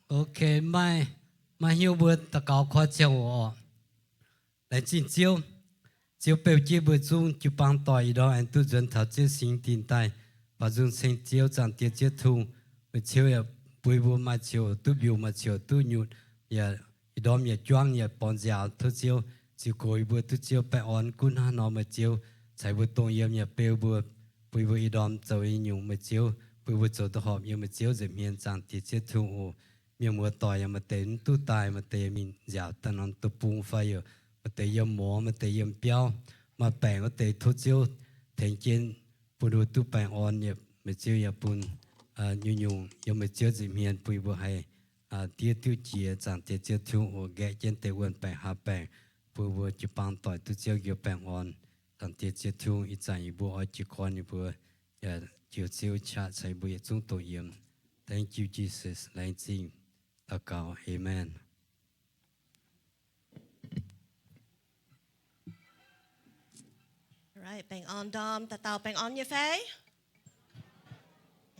Ok, maiv, maiv hnyouv mbuo daux gaux koi ziangh hoc oc. Laengz zingh Ziouv. Ziouv beu jienv mbuo zungv jiu-baang doic ih ndorm aengx duqv nzuonx taux Ziouv singx dingh daaih. Faaux nzung ceng Ziouv, Zaangc Diex Ziouv Tin-Hungh, meih Ziouv yaac bun mbuo maaih ziouc duqv mbiungc, maaih ziouc duqv nyutc, yaac ih ndorm yaac juangv yaac borngz nziaaux. Tov Ziouv ziux goux yie mbuo duqv Ziouv baengh orn gunv hnangv nor. Meih Ziouv ceix mbuo dongh yiem yaac beu mbuo, bun mbuo ih ndorm zoux nyei nyungc, meih Ziouv bun mbuo zoux duqv horpc yiem meih Ziouv nza'hmien. Zaangc Diex Ziouv Tin-Hungh oc. Mienh muoz-doic yaac maaih deix mv duqv daaih, maaih deix mingh nziaauc daaih norm deic-bung fai yaac maaih deix yiem morz, maaih deix yiem biauv. Maaih baengc wuov deix tov Ziouv tengx jienv bun mbuo duqv baengh orn. Meih Ziouv yaac bun nyungc-nyungc yiem meih Ziouv nza'hmien bun mbuo haih diev diuv jiex. Zaangc Diex Ziouv Tin-Hungh oc, nqaeqv jienv deix wuonh baengc hlaax baengc, bun mbuo jiu-baang doic duqv Ziouv njoux baengh orn. Zaangc Diex Ziouv Tin-Hungh, ih zanc yie mbuo oix jiez gorn yie mbuo yaac njoux Ziouv qaqv ceix mbuo yietc zungv dongh yiem. Thank you, Jesus. Laengz zingh daux gaux. Amen. Baengh orn ndorm, dauh dauh baengh orn nyei fai?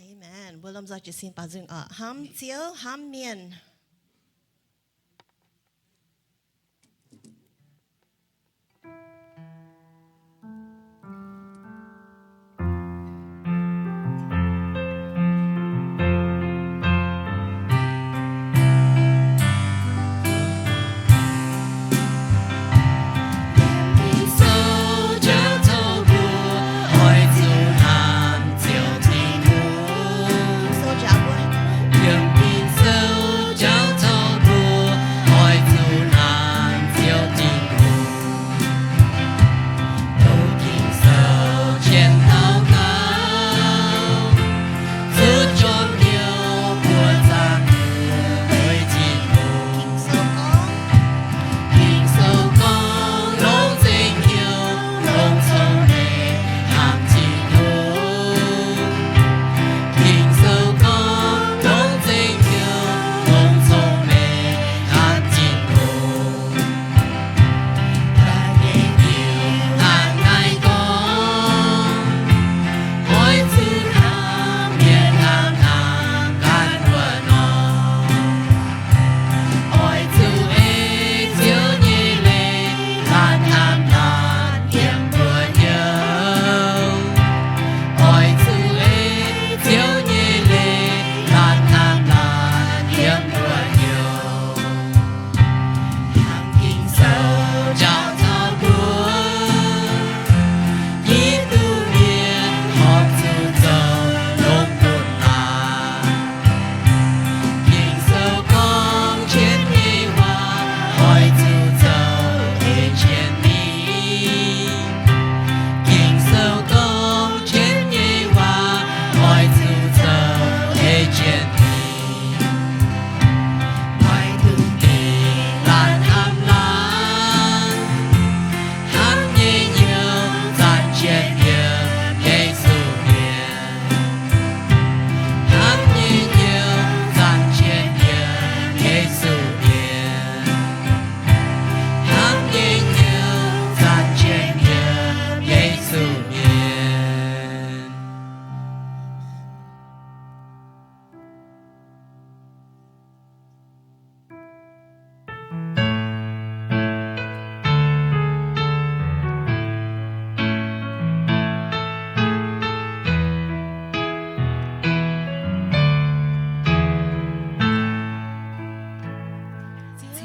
Amen. Mbuo lomh nzoih jiez sin baaux nzung oc. Hnamv Ziouv, hnamv mienh.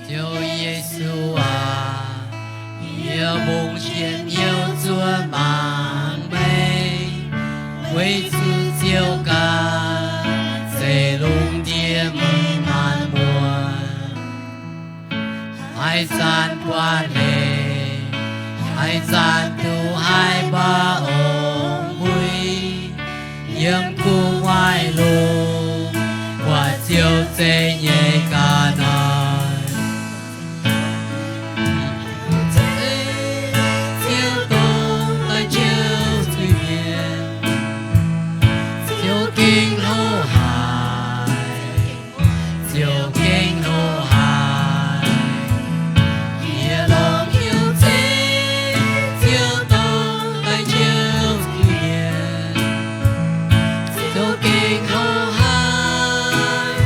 Ziouv Yesu aac, yie mbungv jienv hnyouv zuov mangc meih, weic zuqc Ziouv ganh zeiv lungh ndiev mingh maanc muotc. Haaix zanc buatc leiz, haaix zanc duqv haiz mbaa ong-muic, yiem gu'nguaaic lungh buatc Ziouv zeiv nyei ga'naaiv. Ziouv dongh daaih njoux zuiz-mienh, Ziouv gengh hlo haic. Ziouv gengh hlo haic. Yie longc hnyouv zeiv Ziouv dongh daaih njoux zuiz-mienh. Ziouv gengh hlo haic.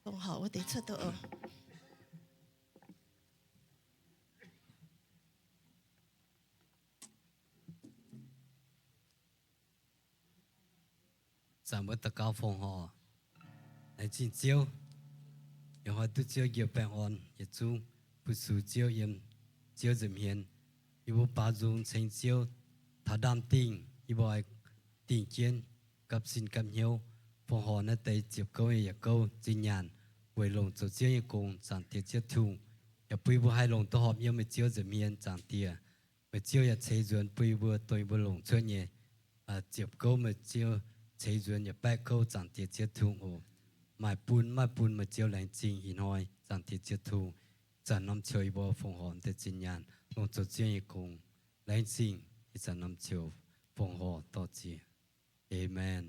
fongc horc wuov deix cuotv duqv oc. Zanc mbuo daux gaux fongc horc. Laengz zingh Ziouv, yietc hnoi duqv Ziouv njoux baengh orn yietc zungv fu-sux Ziouv yiem Ziouv nza'hmien. Yie mbuo baaux nzung ceng Ziouv taux ndaamv-dingh, yie mbuo oix dingh jienv gapv sin gapv hnyouv fongc horc naaiv deix ziepc gouv nyei yietc gouv zinh nyaanh weic longc zoux Ziouv nyei gong. Zaangc Diex Ziouv Tin-Hungh, yaac bun yie mbuo haih longc duqv horpc yiem meih Ziouv nza'hmien. Zaangc Diex, meih Ziouv yaac ceix nzuonx bun yie mbuo, dongh yie mbuo longc cuotv nyei ziepc gouv, meih Ziouv ceix nzuonx yaac baeqv gouv. Zaangc Diex Ziouv Tin-Hungh oc, maaih bun maaih bun meih Ziouv laengz zingh ih hnoi. Zaangc Diex Ziouv Tin-Hungh, ih zanc norm ziouc yie mbuo fongc horc deix zinh nyaanh longc zoux Ziouv nyei gong. Laengz zingh ih zanc norm ziouc fongc horc dorh ziex. Aamen.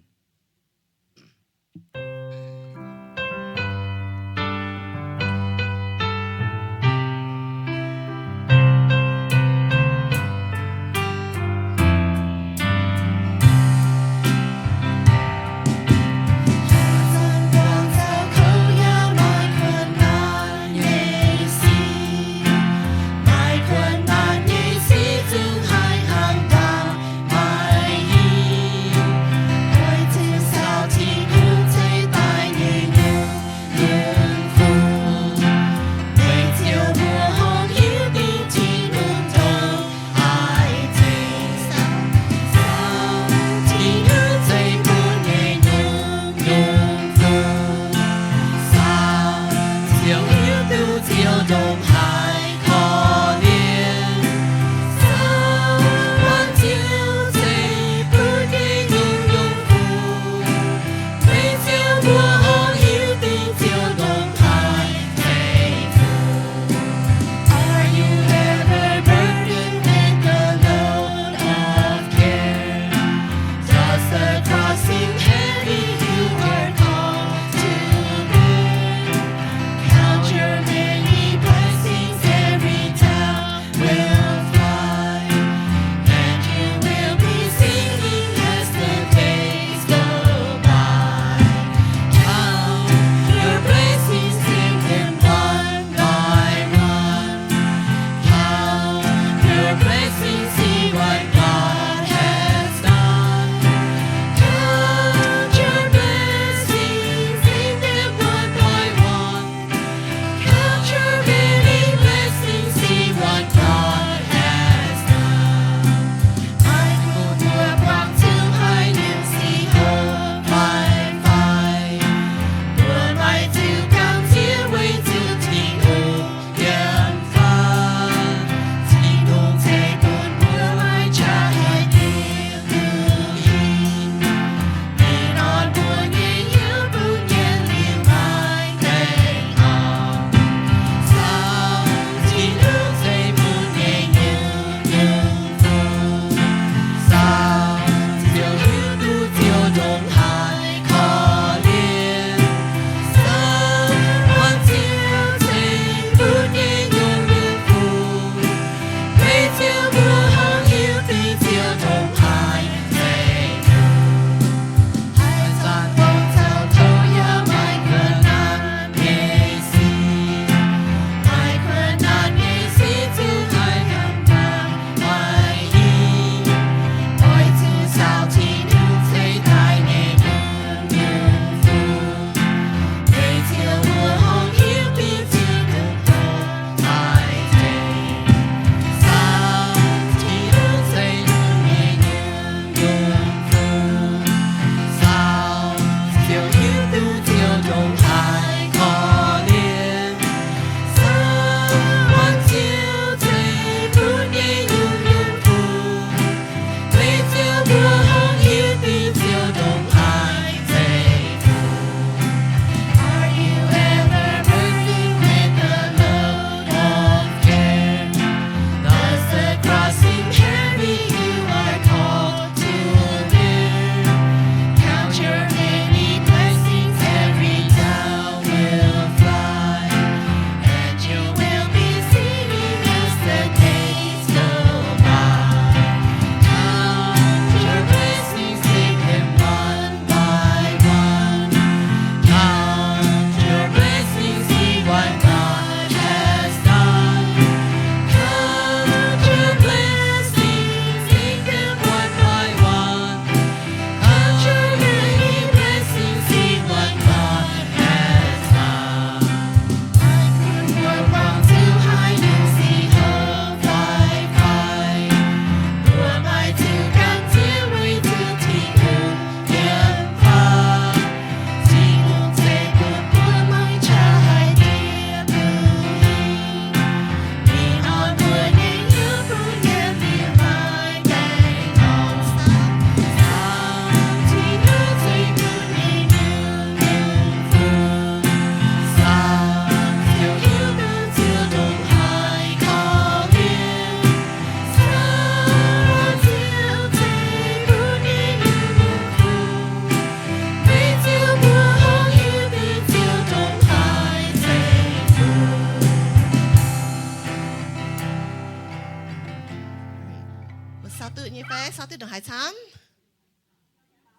Baac duqv ndongc haaix camv?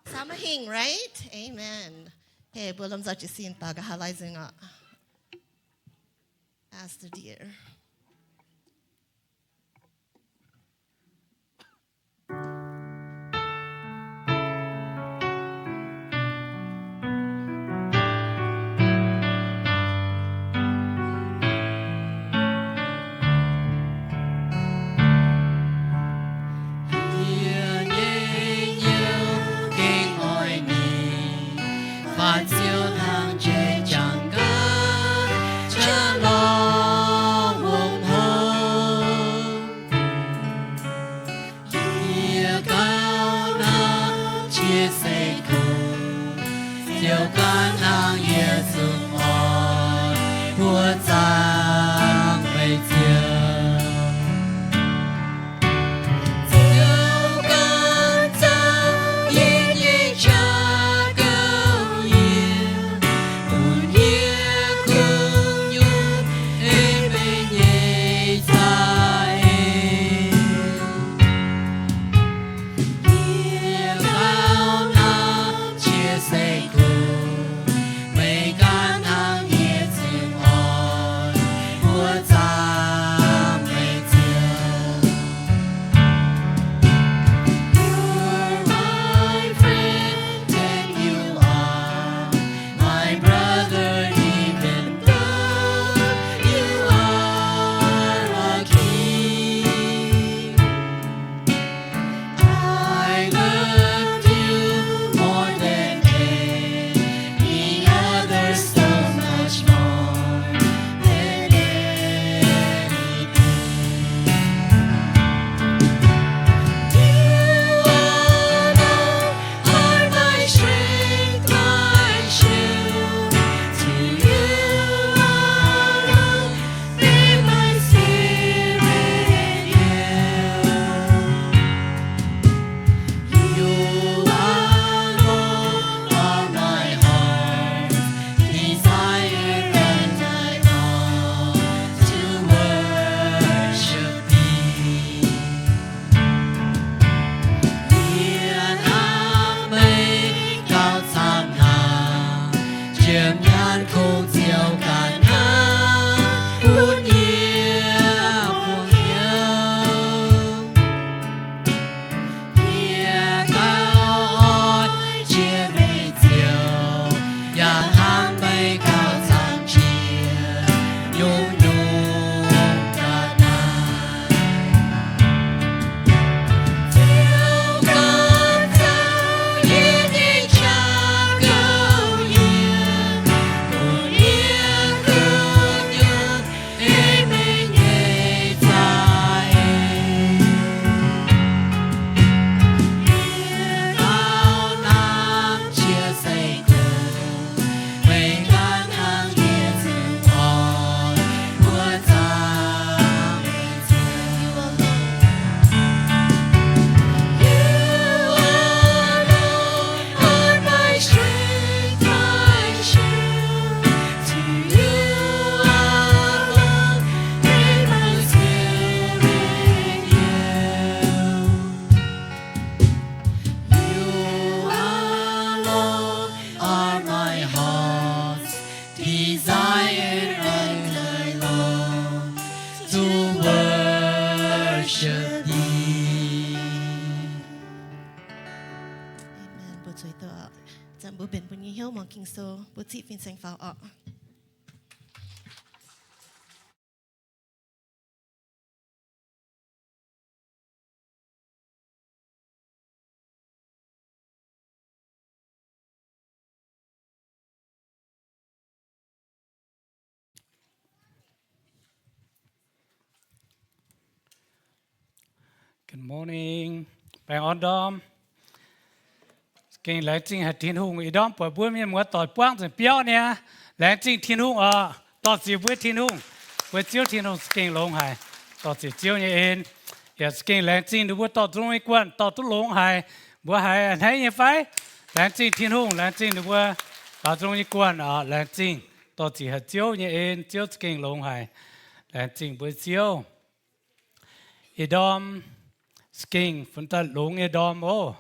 Camv hingh, right? Amen. Hei, mbuo lomh nzoih jiez sin daux gaux haaix lai nzengc oc. Pastor dear. Yie nyei Ziouv, gengh oix ninh, faanh ziouc hnangv jiex jangx gaax, cuotv lorngh wuom hlo. Yie gauh hnamv jiex seix kuv, ziouc gan hnangv yie zungv oix mbuo zaangc meih Ziouv. Ziouv ganh zoux yie nyei jaax gouv yie, bun yie kuv nyungc ei meih nyei za'eix. Yie gauh hnamv jiex seix kuv, meih gan hnangv yie zungv oix mbuo zaangc meih Ziouv. You are my friend and you are my brother, even though you are a king. I love you more than any other, so much more than anything. You alone are my strength, my shield. To you alone may my spirit yield. You alone are my heart's desire, and I long to worship thee. Yie hnamv meih gauh camv hnaangx, jiem nyaanh kungx ziouc ganh hnamv bun yie buangh hnyouv. Yie gauh oix jiex meih Ziouv, yaac hnamv meih gauh camv jiex nyungc-nyungc ga'naaiv. Ziouv ganh zoux yie nyei jaax gouv yie, bun yie kuv nyungc ei meih nyei za'eix. Yie gauh hnamv jiex seix kuv, meih ganh hnangv yie zungv oix mbuo zaangc meih Ziouv. You alone are my strength, my shield. To you alone may my spirit yield. You alone are my heart's desire, and I long to worship thee. Amen. Mbuo zueiz douh oc. Zanc mbuo mbenc mbuo nyei hnyouv muangx Ging-Sou, mbuo ziqv fin-saeng faaux oc. Good morning. Baengh orn ndorm. Gengh laengz zingh haic Tin-Hungh ih ndorm buatc mbuo mienh muoz doic buangv nzengc biauv niaa. Laengz zingh Tin-Hungh oc. Dorh ziec mbuo Tin-Hungh, mbuo Ziouv Tin-Hungh za'gengh longx haic. Dorh ziec Ziouv nyei en. Yaac za'gengh laengz zingh ninh mbuo dorh nzung nyei guanh dorh duqv longx haic. Mbuo haiz a'hneiv nyei fai? Laengz zingh Tin-Hungh, laengz zingh ninh mbuo baaux nzung nyei guanh oc. Laengz zingh, dorh ziec haic Ziouv nyei en. Ziouv za'gengh longx haic. Laengz zingh mbuo Ziouv. Ih ndorm Za'gengh funx daaih longx nyei ndorm oc.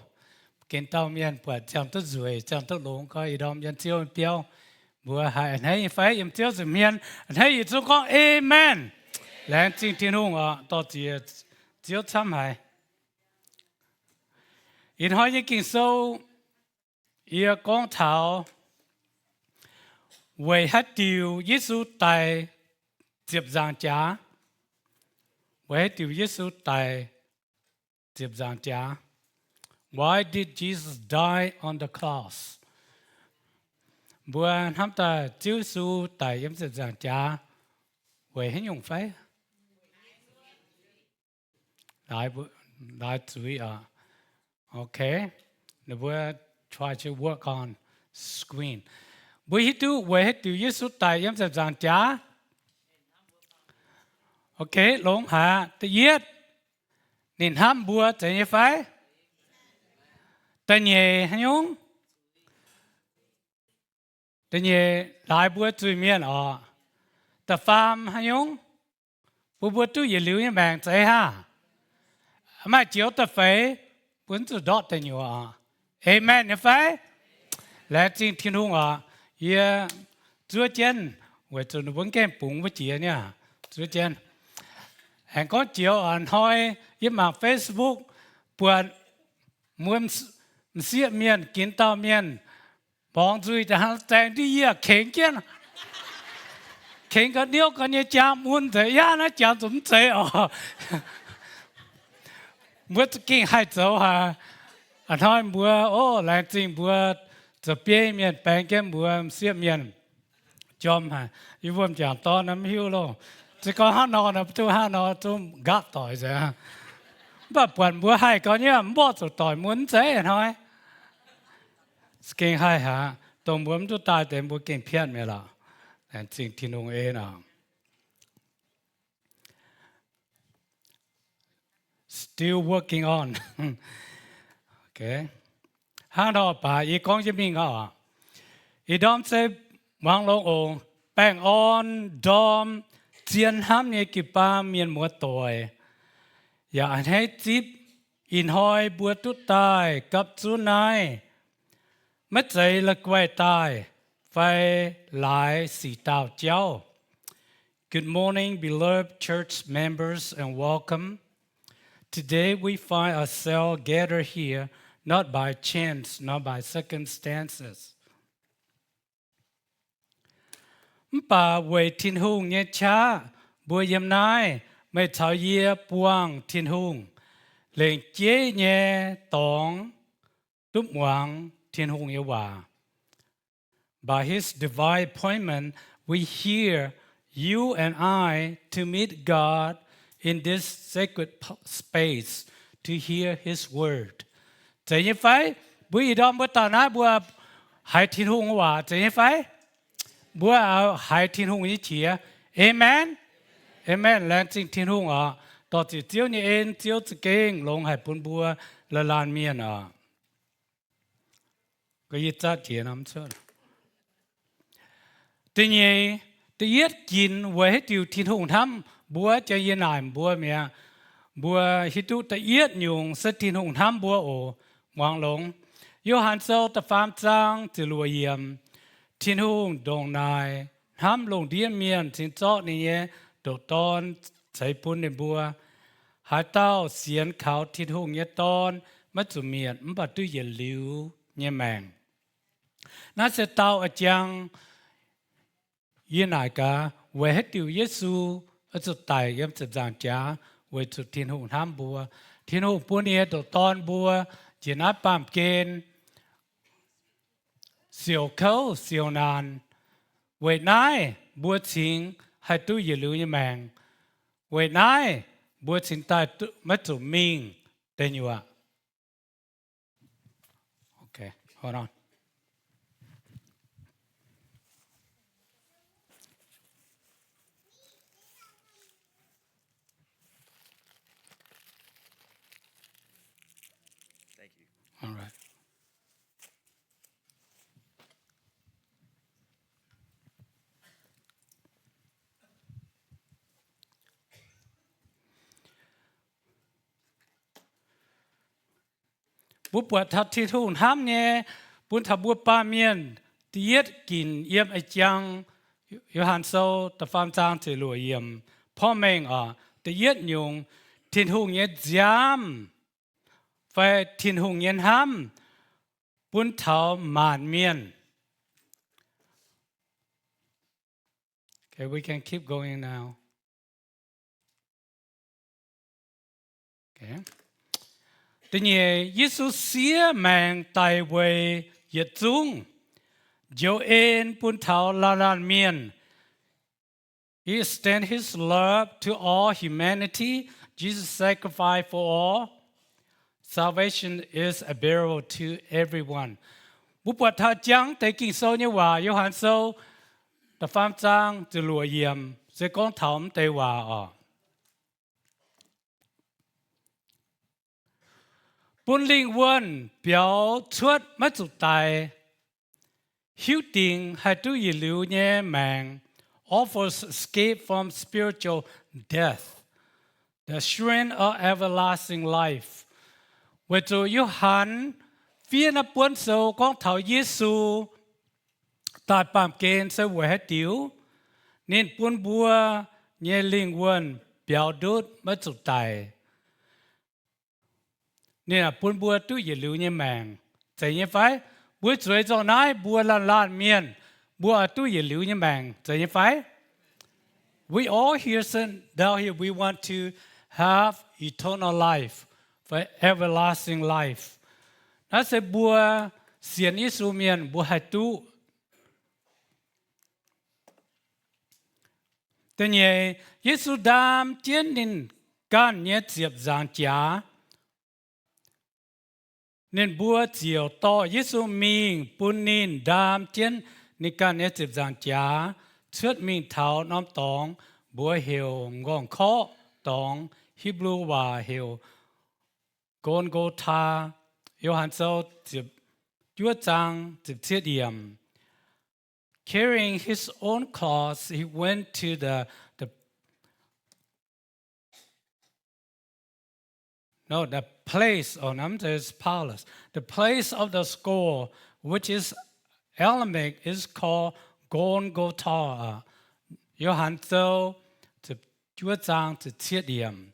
Gengh dauh mienh buatc ziangh duqv nzueic, ziangh duqv longx, gorngv ih ndorm yiem Ziouv nyei biauv, mbuo haih a'hneiv nyei fai? Yiem Ziouv nza'hmien a'hneiv yietc zungv gorngv Amen. Laengz zingh Tin-Hungh oc, dorh ziex Ziouv camv haic. Ih hnoi nyei Ging-Sou yie gorngv taux weic haaix diuc Yesu daic ziepc nzaangc jaax. Weic haaix diuc Yesu daic ziepc nzaangc jaax? Why did Jesus die on the cross? Mbuo hnamv daaih Ziouv Yesu daic yiem ziepc nzaangc jaax weic haaix nyungc fai? Laaix zuiz oc. Okay. Ninh mbuo try to work on screen. Mbuo hiuv duqv weic haaix diuc Yesu daic yiem ziepc nzaangc jaax? Okay, longx haic. Da'yietv, ninh hnamv mbuo, zeiz nyei fai? Da'nyeic haaix nyungc? Da'nyeic, laaix mbuo zuiz-mienh oc. Da'faam haaix nyungc? Bun mbuo duqv yietc liuz nyei maengc, zeiz haav? Maaih joux da'feix, mbuo zuqc ndortv deic nyuoqc oc. Amen nyei fai? Laengz zingh Tin-Hungh oc. Yie zuov jienv weic zuqc ninh mbuo gengh bungx wuov jiex niaa. Zuov jienv. Aengx gorngv joux a'hnoi yie mangc Facebook, buatc mbuo m'sieqv mienh, ginx dauh mienh, mborngz nzuih daaih hnangv zaeng ndiev yie kengx jienv, kengx ga'niouv ga'nyei jangx mun nzengc. Yaac naaiv jangx zuqc mv zeiz oc. Mbuo za'gengh haih zoux haic. A'hnoi mbuo, o, laengz zingh mbuo zoux bieiv mienh baeng jienv mbuo m'sieqv mienh jorm haic. Yie mbuo m'jangc dorn mv hiuv loh. Se gorngv hnangv nor, duqv hnangv nor zungv nqaapv doic nzengc. Mv baac buatc mbuo haih gau nyei, mv mborqv zuqc doic mun mv zeiz hnoi. Za'gengh haih haic, dongh mbuo mv duqv daaih deix mbuo gengh piatv mi'aqv lorqc. Laengz zingh Tin-Hungh en oc. Still working on. Hnangv nor baac yie gorngv jienv mingh oc. Ih ndorm se muangx longx oc. Baengh orn ndorm zien hnamv nyei jiu-baang mienh muoz-doic, yaac a'hneiv zipv ih hnoi mbuo duqv daaih gapv zunv naaiv. Maiv zeiz la'guaih daaih fai laaix sic daauh jauv. Good morning, beloved church members, and welcome. Today we find ourselves gathered here not by chance nor by circumstances. Mv baac weic Tin-Hungh nyei qaqv mbuo yiem naaiv, meih caux yie buangh Tin-Hungh, lengc jeiv nyei dorngx duqv muangx Tin-Hungh nyei waac. By his divine appointment, we here, you and I, to meet God in this sacred p-, space to hear his word. Zeiz nyei fai? Mbuo ih ndorm mbuo daaih naaiv mbuo haiz Tin-Hungh waac, zeiz nyei fai? Mbuo haiz Tin-Hungh nyei qiex. Amen. Amen. Laengz zingh Tin-Hungh oc. Dorh ziec Ziouv nyei en, Ziouv za'gengh longx haic bun mbuo laanh laanh mienh oc. Da'nyeic, da'yietv ginx weic haaix diuc Tin-Hungh hnamv mbuo, jang yie naaic mbuo mi'aqv. Mbuo hiuv duqv da'yietv nyungc se Tin-Hungh hnamv mbuo oc. Muangx longx. Yo^han Sou da'faam zaang ziepc luoqc yiemc, Tin-Hungh ndongc naaic hnamv lungh ndiev mienh cingx zorqv ninh nyei ndoqc Dorn ceix bun ninh mbuo. Haaix dauh sienx kaux Tin-Hungh nyei Dorn maiv zuqc mietc, mv baac duqv yietc liuz nyei maengc. Naaiv se dauh a'jang yie naaic gaax, weic haaix diuc Yesu oix zuqc daic yiem ziepc nzaangc jaax? Weic zuqc Tin-Hungh hnamv mbuo. Tin-Hungh bun ninh nyei ndoqc Dorn mbuo njiec naaiv baamh gen siouc kouv siouc naanc. Weic naaiv mbuo cingx haih duqv yietc liuz nyei maengc. Weic naaiv mbuo cingx daaih duqv maiv zuqc mingh deic nyuoqc. Okay, hold on. Thank you. All right. Mbuo buatc taux Tin-Hungh hnamv nyei, bun taux mbuo baamh mienh da'yietv ginc yiem a'jang, Yo^han Sou da'faam zaang ziepc luoqc yiemc, porv mengh oc, da'yietv nyungc, Tin-Hungh nyei nziaamv fai Tin-Hungh nyei hnamv bun taux maanc mienh. Okay, we can keep going now. Okay. Da'nyeic, Yesu siev maengc daic weic yietc zungv njoux en bun taux laanh laanh mienh. He extend his love to all humanity. Jesus sacrificed for all. Salvation is available to everyone. Mbuo buatc taux jangx deix Ging-Sou nyei waac, Yo^han Sou da'faam zaang ziepc luoqc yiemc se gorngv taux mv deix waac oc. Bun lingh wuonh biaux cuotv maiv zuqc daic, hiuv dingc haih duqv yietc liuz nyei maengc, offers escape from spiritual death, the assurance of everlasting life. Weic zuqc Yo^han fiev naaiv buonv sou gorngv taux Yesu daaih baamh gen se weic haaix diuc? Ninh bun mbuo nyei lingh wuonh biaux ndutv maiv zuqc daic. Ninh bun mbuo duqv yietc liuz nyei maengc. Zeiz nyei fai? Mbuo zueiz nzorng naaiv, mbuo laanh laanh mienh, mbuo duqv yietc liuz nyei maengc. Zeiz nyei fai? We all here sit down here, we want to have eternal life, for everlasting life. Naaiv se mbuo sienx Yesu mienh mbuo haih duqv. Da'nyeic, Yesu ndaam jienv ninh ganh nyei ziepc nzaangc jaax. Ninh mbuo ziouc dorh Yesu mingh bun ninh ndaam jienv ninh ganh nyei ziepc nzaangc jaax cuotv mingh taux norm dorngx mbuox heuc M'nqorngv-korqv dorngx, Hipv^lu waac heuc Golgotha. Yo^han Sou ziepc juov zaang ziepc cietv yiemc. Carrying his own cross, he went to the, the, no, the place, oh, no, there's Paulus. The place of the skull, which is Aramaic, is called Golgotha. Yo^han Sou ziepc juov zaang ziepc cietv yiemc.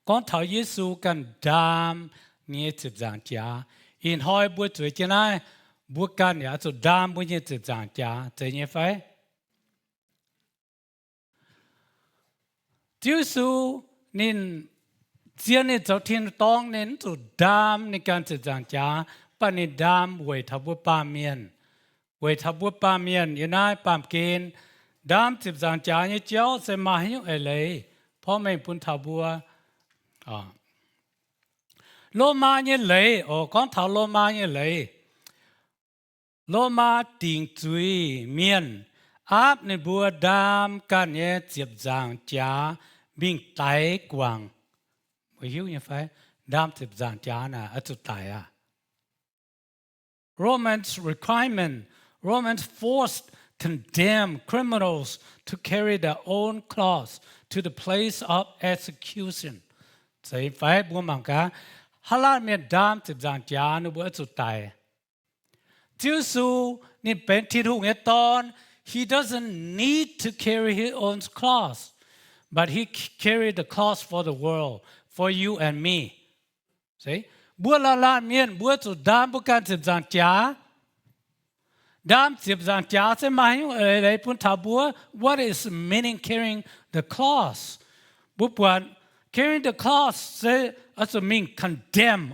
Gorngv taux Yesu ganh ndaam nyei ziepc nzaangc jaax. Ih hnoi mbuo zueiz jienv naaiv, mbuo ganh yaac zuqc ndaam mbuo nyei ziepc nzaangc jaax. Zeiz nyei fai? Ziouv Yesu ninh zien ninh zoux tin-dorngh, ninh mv zuqc ndaam ninh ganh ziepc nzaangc jaax, mv baac ninh ndaam weic taux mbuo baamh mienh. Weic taux mbuo baamh mienh yiem naaiv baamh gen, ndaam ziepc nzaangc jaax nyei jauv se maaih haaix nyungc eix leiz porv mengh bun taux mbuo? Lomaa nyei leiz, oc, gorngv taux Lomaa nyei leiz, Lomaa dingc zuiz mienh aapv ninh mbuo ndaam ganh nyei ziepc nzaangc jaax mingh daix guangc. Mbuo hiuv nyei fai? Ndaam ziepc nzaangc jaax naaic oix zuqc daic aqv. Romans requirement, Romans forced condemned criminals to carry their own cross to the place of execution. Zeiz fai? Mbuo mangc gaax, haaix laanh mienh ndaam ziepc nzaangc jaax ninh mbuo oix zuqc daic. Ziouv Yesu ninh benx Tin-Hungh nyei Dorn, he doesn't need to carry his own cross, but he carried the cross for the world, for you and me. Mbuo laanh laanh mienh mbuo zuqc ndaam mbuo ganh ziepc nzaangc jaax. Ndaam ziepc nzaangc jaax se maaih haaix nyungc eix leiz bun taux mbuo? What is meaning carrying the cross? Mbuo buatc carrying the cross se oix zuqc mingh condemn,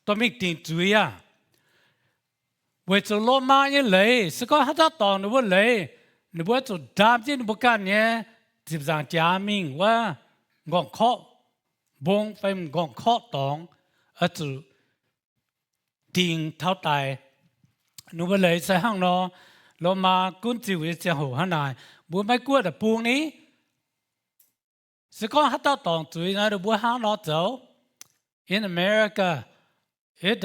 dorh mingh dingc zuiz aqv. Weic zuqc Lomaa nyei leiz se gorngv haaix dauh dorngc ninh mbuo leiz, ninh mbuo zuqc ndaam jienv ninh mbuo ganh nyei ziepc nzaangc jaax mingh wuov m'nqorngv-korqv mbong fai m'nqorngv-korqv dorngx, oix zuqc dingc taux daic. Ninh mbuo leiz se hnangv nor, Lomaa gunv ziux nyei ziangh hoc hnangv naaic. Mbuo Meiv Guoqv deic-bung ni, se gorngv haaix dauh dorngc zuiz nor, ninh mbuo hnangv nor zoux. In America, it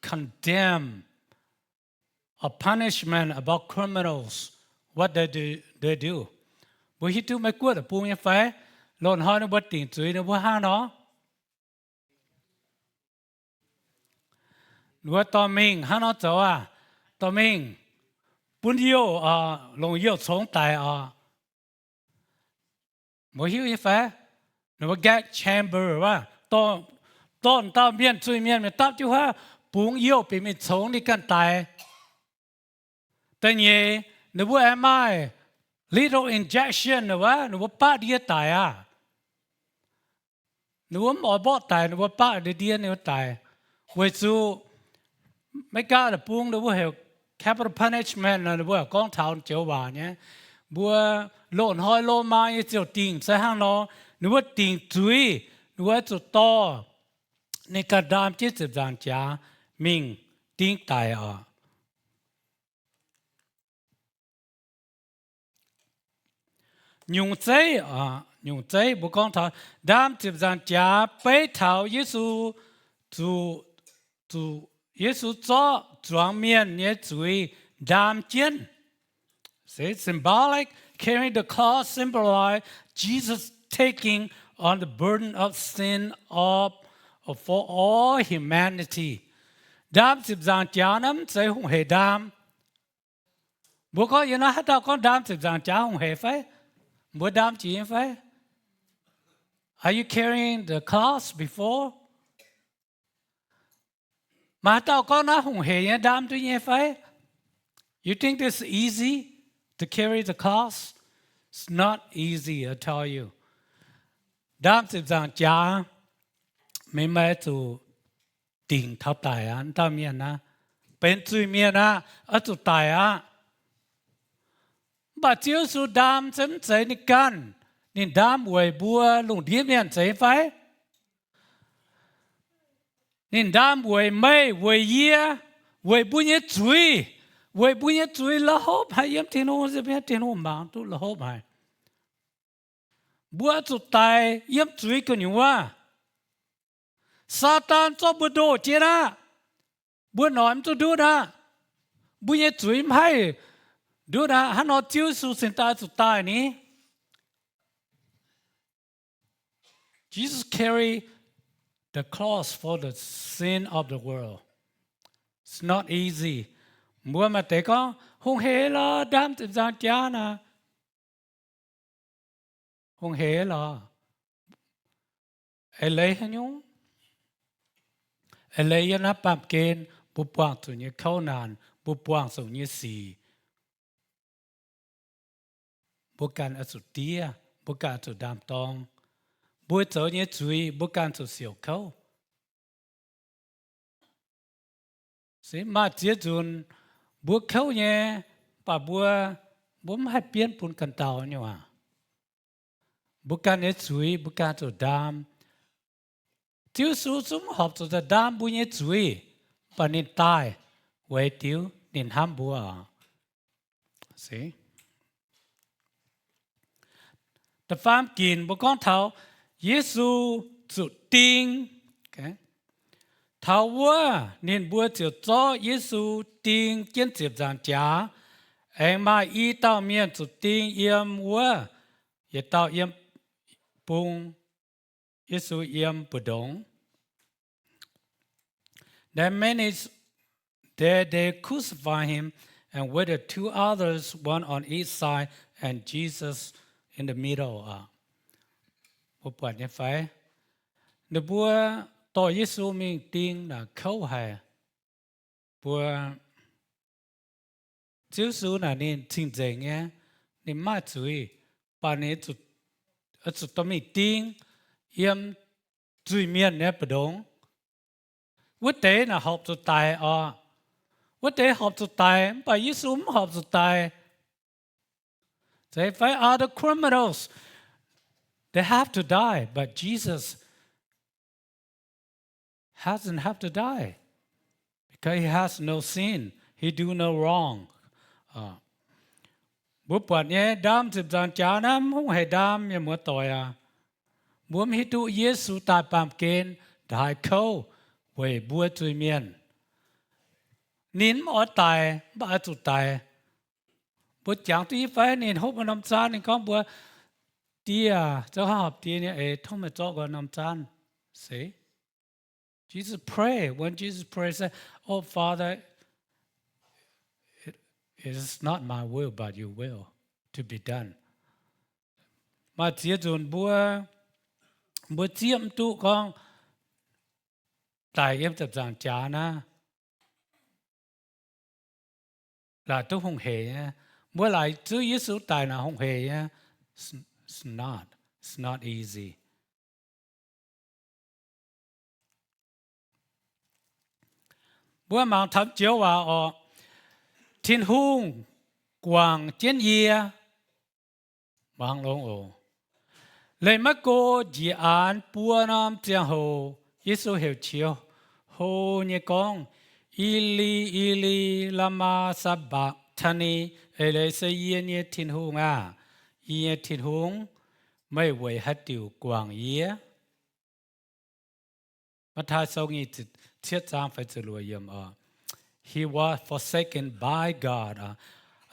condemn a punishment about criminals, what they do, they do. Mbuo hiuv duqv Meiv Guoqv deic-bung nyei fai? Loz-hnoi ninh mbuo dingc zuiz ninh mbuo hnangv nor. Ninh mbuo dorh mingh hnangv nor zoux aqv. Dorh mingh bun youh, longc youh congx daic oc. Mbuo hiuv nyei fai? Ninh mbuo gas chamber wuov, dorh dauh mienh, zuiz-mienh mingh dapv jienv wuov, bungx youh bieqc mingh congx ninh ganh daic. Da'nyeic, ninh mbuo aengx maaih lethal injection wuov, ninh mbuo baqv ndie daic aqv. Ninh mbuo mv oix mborqv daic, ninh mbuo baqv ndie ndie ninh mbuo daic. Weic zuqc Meigaa deic-bung ninh mbuo heuc capital punishment, ninh mbuo gorngv taux joux waac nyei. Mbuo loz-hnoi Lomaa nyei ziouc dingc se hnangv nor, ninh mbuo dingc zuiz, ninh mbuo zuqc dorh ninh ganh ndaam jienv ziepc nzaangc jaax mingh ding daic oc. Nyungc zeiv, nyungc zeiv mbuo gorngv taux ndaam ziepc nzaangc jaax beiv taux Yesu zuqc, zuqc Yesu zorqv zuangx mienh nyei zuiz ndaam jienv. See, symbolic, carrying the cross symbolize Jesus taking on the burden of sin of, for all humanity. Ndaam ziepc nzaangc jaax naaiv mv zeiz hungh heic ndaam. Mbuo gorngv yie naaiv haaix dauh gorngv ndaam ziepc nzaangc jaax hungh heic fai? Mbuo ndaam jiex nyei fai? Are you carrying the cross before? Maaih haaix dauh gorngv naaiv hungh heic nyei ndaam duqv nyei fai? You think this is easy to carry the cross? It's not easy, I tell you. Ndaam ziepc nzaangc jaax, meih maaih zuqc dingc taux daic aqv. Dauh mienh aqv, benx zuiz-mienh aqv, oix zuqc daic aqv. Mv baac Ziouv Yesu ndaam se mv zeiz ninh ganh. Ninh ndaam weic mbuo lungh ndiev mienh, zeiz fai? Ninh ndaam weic meih, weic yie, weic mbuo nyei zuiz. Weic mbuo nyei zuiz la'hopv haic yiem Tin-Hungh, Tin-Hungh mangc duqv la'hopv haic. Mbuo zuqc daic yiem zuiz gu'nyuoz. Saadaan zorqv mbuo ndoh jienv aqv. Mbuo noic mv duqv ndutv aqv. Mbuo nyei zuiz mv haih ndutv aqv. Hnangv nor Ziouv Yesu cingx daaih zuqc daaih ni. Jesus carry the cross for the sin of the world. It's not easy. Mbuo maaih deix gorngv, hungh heic lorqc, ndaam ziepc nzaangc jaax naaic. Hungh heic lorqc. Eix leiz haaix nyungc? Eix leiz yiem naaiv baamh gen mbuo buangh zuqc nyei kouv naanc, mbuo buangh zuqc nyei sic, mbuo ganh oix zuqc diev, mbuo ganh oix zuqc ndaam-dorng. Mbuo zoux nyei zuiz mbuo ganh zuqc siouc kouv. Se maaih ziex nzunc mbuo kouv nyei, mv baac mbuo, mbuo mv haih bienv bun ganh dauh nyei waac. Mbuo ganh nyei zuiz mbuo ganh zuqc ndaam. Ziouv Yesu zungv horpc zuqc daaih ndaam mbuo nyei zuiz, mv baac ninh daaih weic diuc ninh hnamv mbuo. Se da'faam ginc mbuo gorngv taux Yesu zuqc ding. Taux wuov ninh mbuo ziouc zorqv Yesu ding jienv ziepc nzaangc jaax. Aengx maaih i dauh mienh zuqc ding yiem wuov, yietc dauh yiem bung, Yesu yiem mbu'ndongx. Then many, they, they crucify him and with the two others, one on each side, and Jesus in the middle. Mbuo buatc nyei fai? Ninh mbuo dorh Yesu mingh ding naaic kouv haic. Mbuo, Ziouv Yesu naaic ninh cing-nzengc nyei, ninh mv maaih zuiz, mv baac ninh zuqc dorh mingh ding yiem zuiz-mienh nyei mbu'ndongx. Wuov deix naaic horpc zuqc daic oc. Wuov deix horpc zuqc daic, mv baac Yesu mv horpc zuqc daic. They, they are the criminals. They have to die, but Jesus hasn't have to die because he has no sin, he do no wrong. Mbuo buatc nyei ndaam ziepc nzaangc jaax naaiv mv hungh haic ndaam, mienh muoz-doic aac. Mbuo mv hiuv duqv Yesu daaih baamh gen ndaaix kouv weic mbuo zuiz-mienh. Ninh mv oix daic, mv baac oix zuqc daic. Mbuo jangx duqv nyei fai? Ninh hopv norm zaanv, ninh gorngv mbuox Die aac, zoux haaix horpc Die nyei eix, tov meih zorqv nqoi norm zaanv. Se Jesus pray, when Jesus pray, say, "Oh, Father, it, it is not my will, but your will to be done." Maaih ziex nzunc mbuo, mbuo zieqv mv duqv gorngv daic yiem ziepc nzaangc jaax naaiv, laaic duqv hungh heic nyei. Mbuo laaic zuov Yesu daic naaic hungh heic nyei. It's, it's not, it's not easy. Mbuo mangc taux joux waac orqc, Tin-Hungh guangc jienv yie. Muangx longx oc. Leih maiv go njiec aanx buo norm ziangh hoc, Yesu heuc qiex hlo nyei gorngv, Eli, Eli, lama sabachthani? Eix leiz se, Yie nyei Tin-Hungh aah! Yie nyei Tin-Hungh, meih weic haaix diuc guangc yie? Matv^taai Sou nyic ziepc cietv zaang feix ziepc luoqc yiemc oc. He was forsaken by God.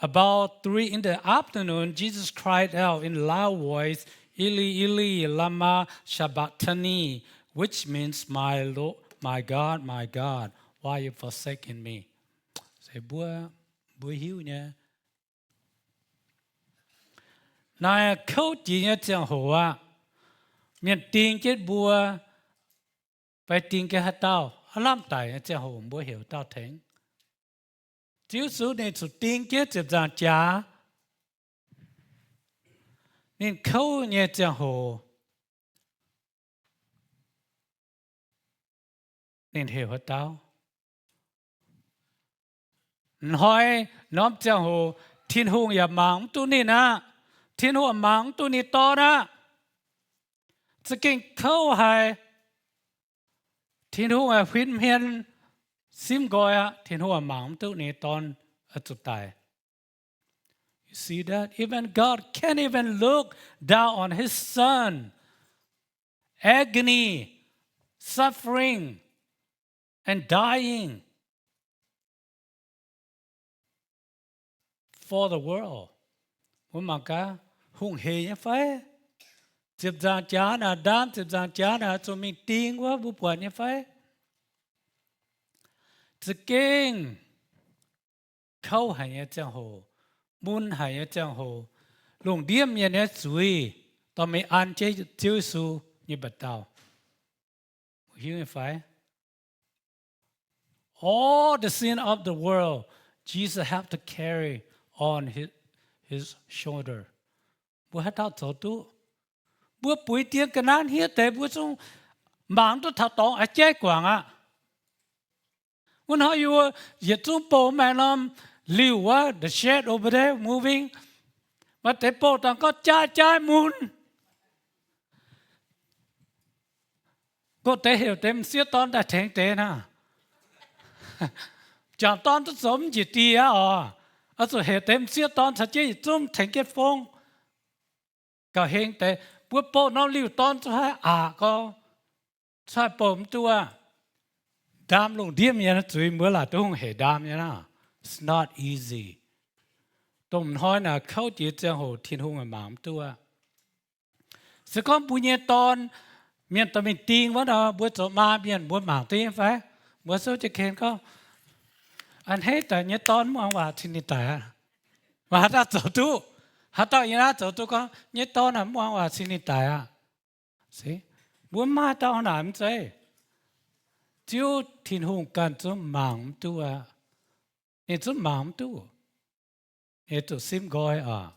About three in the afternoon, Jesus cried out in loud voice, Eli, Eli, lama sabachthani? Which means, My Lord, my God, my God, why you forsaken me? Se mbuo, mbuo hiuv nyei. Naaiv kouv jiex nyei ziangh hoc aqv. Mienh ding jienv mbuo, fai ding jienv haaix dauh, aav lamh daic nyei ziangh hoc mbuo heuc dauh tengx. Ziouv Yesu ninh zuqc ding jienv ziepc nzaangc jaax. Ninh kouv nyei ziangh hoc, ninh heuc haaix dauh? Hnoi norm ziangh hoc Tin-Hungh yaac mangc mv duqv ninh aqv. Tin-Hungh mangc mv duqv ninh Dorn aqv. Za'gengh kouv haic. Tin-Hungh huin hmien simv nqoi aqv. Tin-Hungh mangc mv duqv ninh Dorn oix zuqc daic. You see that? Even God can't even look down on his son. Agony, suffering, and dying for the world. Mbuo mangc gaax, hungh heic nyei fai? Ziepc nzaangc jaax naaic, ndaam ziepc nzaangc jaax naaic, zuqc mingh ding wuov, mbuo buatc nyei fai? Za'gengh kouv haic nyei ziangh hoc, mun haic nyei ziangh hoc, lungh ndiev mienh nyei zuiz dorh mingh an jienv Ziouv Yesu nyei mba'dauh. Hiuv nyei fai? All the sin of the world, Jesus have to carry on his, his shoulder. Mbuo haaix dauh zoux duqv? Mbuo buix dien ga'naaiv hniev deix, mbuo zungv mangc duqv taux dorngx a'jai jaiv guangc aqv. Wuov hnoi yie mbuo yietc zungv bouh maaih norm liuh wuov, the shed over there moving. Maaih deix bouh dangh gorngv jaa jaiv mun. Go deix heuc deix m'sieqv dorn daaih tengx deix naaic. M'jangc dorn duqv zoux mv njiec dieh aqv oc. Oix zuqc heuc deix m'sieqv dorn caux jienv yietc zungv tengx jienv fongv. Gauh heng deix, mbuo bouh norm liuh dorn zuqc haih aqc gau, zuqc haih bouh mv duqv aqv. Ndaam lungh ndiev mienh nyei zuiz mbuo laaic duqv hungh heic ndaam nyei naaic. It's not easy. Dongh hnoi naaic kouv jiex ziangh hoc Tin-Hungh mangc mv duqv aqv. Se gorngv mbuo nyei dorn, mienh dorh mingh ding wuov nor, mbuo zoux maa mienh mbuo mangc duqv nyei fai? Mbuo souv jienv ken gorngv, a'hneiv daaih nyei dorn mv muangx waac cingx ninh daic aqv. Maaih haaix dauh zoux duqv? Haaix dauh yiem naaiv zoux duqv gorngv nyei dorn aah, mv muangx waac cingx ninh daic aqv? Se, mbuo mv maaih dauh naaic mv zeiz. Ziouv Tin-Hungh ganh zungv mangc mv duqv aqv. Ninh zungv mangc mv duqv. Ninh zuqc simv nqoi oc.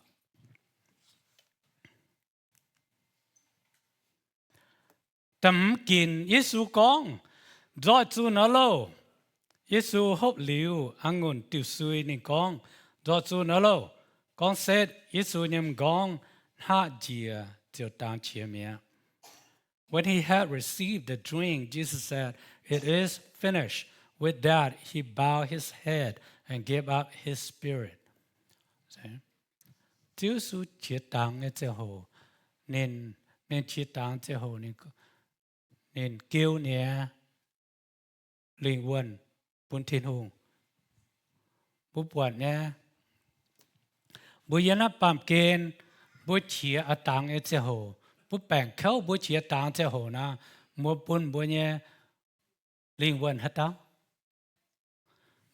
Da'hmz ginc Yesu gorngv, Nzoih zuqc nor loh. Yesu hopv liuz a'ngunc diuh sui, ninh gorngv, Nzoih zuqc nor loh. Gorngv setv, Yesu nyei m'nqorngv hngaqv njiec ziouc dangx qiex mi'aqv. When he had received the drink, Jesus said, It is finished. With that, he bowed his head and gave up his spirit. Ziouv Yesu qiex dangx nyei ziangh hoc, ninh, ninh qiex dangx ziangh hoc, ninh, ninh geu ninh nyei lingh wuonh bun Tin-Hungh. Mbuo buatc nyei, mbuo yiem naaiv baamh gen, mbuo qiex a'dangx nyei ziangh hoc, mbuo baengc kouv mbuo qiex dangx ziangh hoc naaic, mbuo bun mbuo nyei lingh wuonh haaix dauh?